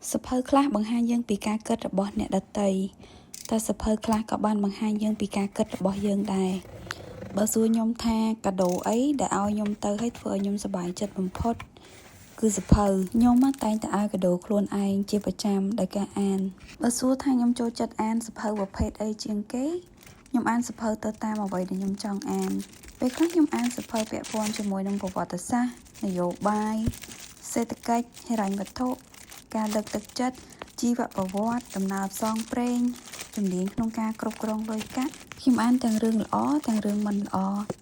សៀវភៅខ្លះបង្ហាញយើងពីការគិតរបស់អ្នកដទៃតែសៀវភៅខ្លះក៏បានបង្ហាញយើងពីការគិតរបស់យើងដែរបើសួរខ្ញុំថាកាដូអីដែលឲ្យខ្ញុំទៅឲ្យធ្វើឲ្យខ្ញុំសប្បាយចិត្តបំផុតគឺសៀវភៅខ្ញុំតែងតែឲ្យកាដូខ្លួនឯងជាប្រចាំដោយការអានបើសួរថាខ្ញុំចូលចិត្តអានសៀវភៅប្រភេទអីជាងគេខ្ញុំអានសៀវភៅទៅតាមអ្វីដែលខ្ញុំចង់អានពេលខ្លះខ្ញុំអានសៀវភៅពាក់ព័ន្ធជាមួយនឹងប្រវត្តិសាស្ត្រនយោបាយសេដ្ឋកិច្ចហិរញ្ញវត្ថុការលើកទឹកចិត្តជីវប្រវត្តិដំណើរផ្សងព្រេងជំនាញក្នុងការគ្រប់គ្រងលុយកាក់ខ្ញុំអានទាំងរឿងល្អទាំងរឿងមិនល្អ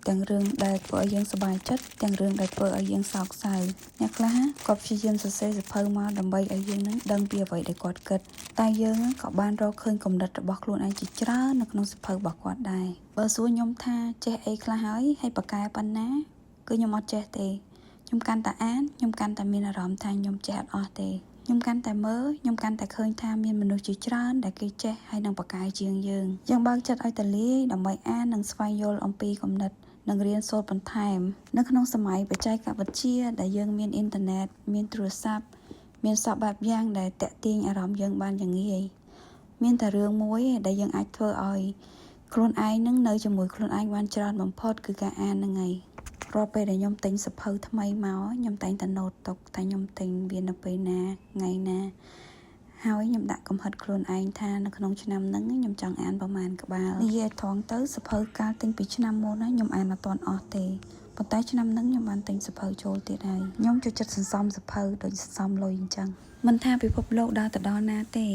ទាំងរឿងដែលធ្វើឲ្យយើងសប្បាយចិត្តទាំងរឿងដែលធ្វើឲ្យយើងសោកសៅអ្នកខ្លះគាត់ព្យាយាមសរសេរសៀវភៅមកដើម្បីឲ្យយើងនឹងដឹងពីអ្វីដែលគាត់គិតតែយើងក៏បានរកឃើញគំនិតរបស់ខ្លួនឯងជាច្រើននៅក្នុងសៀវភៅរបស់គាត់ដែរបើសួរខ្ញុំថាចេះអីខ្លះហើយហើយពូកែប៉ុណ្ណាគឺខ្ញុំអត់ចេះទេខ្ញុំកាន់តែអានខ្ញុំកាន់តែមានអារម្មណ៍ថាខ្ញុំចេះអត់អស់ទេខ្ញុំកាន់តែមើលខ្ញុំកាន់តែឃើញថាមានមនុស្សជាច្រើនដែលគេចេះហើយនឹងពូកែជាងយើងយើងបើកចិត្តឲ្យទូលាយដើម្បីអាននិងស្វែងយល់អំពីគំនិតនិងរៀនសូត្របន្ថែមនៅក្នុងសម័យបច្ចេកវិទ្យាដែលយើងមានអ៊ីនធឺណិតមានទូរស័ព្ទមានសព្វបែបយ៉ាងដែលទាក់ទាញអារម្មណ៍យើងបានយ៉ាងងាយមានតែរឿងមួយដែលយើងអាចធ្វើឲ្យខ្លួនឯងនឹងនៅជាមួយខ្លួនឯងបានច្រើនបំផុតគឺការអានហ្នឹងឯងរាល់ពេលដែលខ្ញុំទិញសៀវភៅថ្មីមកខ្ញុំតែងតែ note ទុកតែខ្ញុំទិញវានៅពេលណាថ្ងៃណាហើយខ្ញុំដាក់កំហិតខ្លួនឯងថានៅក្នុងឆ្នាំហ្នឹងខ្ញុំចង់អានប្រហែលក្បាលនិយាយត្រង់ទៅសៀវភៅកាលទិញពីឆ្នាំមុនណាខ្ញុំអានអត់ទាន់អស់ទេប៉ុន្តែឆ្នាំហ្នឹងខ្ញុំបានទិញសៀវភៅចូលទៀតហើយខ្ញុំចូលចិត្តសន្សំសៀវភៅដូចសន្សំលុយអញ្ចឹងមិនថាពិភពលោកដើរទៅដល់ណាទេ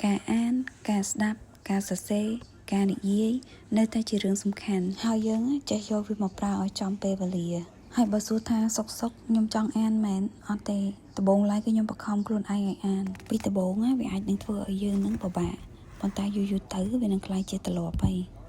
ការអានការស្ដាប់ការសរសេរការនិយាយនៅតែជារឿងសំខាន់ហើយយើងចេះយកវាមកប្រើឲ្យចំពេលវេលាហើយបើសួរថាសុកសុកខ្ញុំចង់អានមែនអត់ទេដំបូងឡើយគឺខ្ញុំបង្ខំខ្លួនឯងឲ្យអានពីដំបូងវាអាចនឹងធ្វើឲ្យយើងនឹងពិបាកប៉ុន្តែយូរយូរទៅវានឹងក្លាយជាទម្លាប់ហើយ។